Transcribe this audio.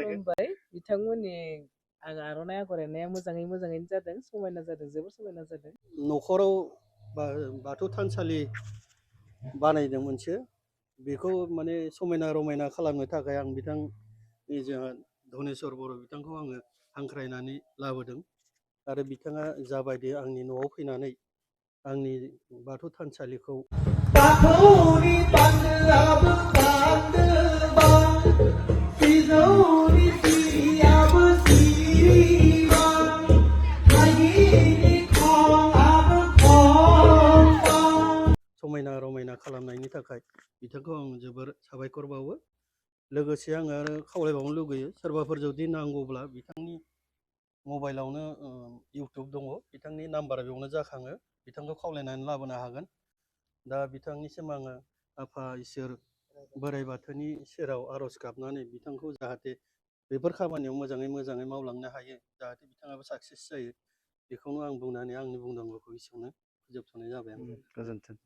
खुलुमबाय बिथांमोननि आर'नाइ आगर एरनाया मोजाङैनो जादों, समायना जादों, जोबोर समायना जादों। न'खराव बाथौ थानसालि बानायदों मोनसे, बेखौ माने समायना रमायना खालामनो थाखाय आं बिथांनि जोंहा धनेस्वर बर' बिथांखौ आङो हांख्रायनानै लाबोदों आरो बिथाङा जाबायदि आंनि न'आव फैनानै आंनि बाथौ थानसालिखौ समायना रमायना खालामनायनि थाखाय बिथांखौ आं जोबोर साबायखर बावो। लोगोसे आङो आरो खावलायबावनो लुगैयो, सोरबाफोर जुदि नांगौब्ला बिथांनि मबाइलावनो इउटुब दङ, बिथांनि नाम्बारा बेयावनो जाखाङो, बिथांखौ खावलायनानै लाबोनो हागोन। दा बिथांनिसिम आङो आफा इसोर बोराइ बाथौनि सेराव आर'ज गाबनानै बिथांखौ जाहाथे बेफोर खामानियाव मोजाङै मावलांनो हायो, जाहाथे बिथाङाबो साक्सेस जायो, बेखौनो आं बुंनानै आंनि बुंनांगौखौ एसेयावनो फोजोबथ'नाय जाबाय। गोजोन्थों।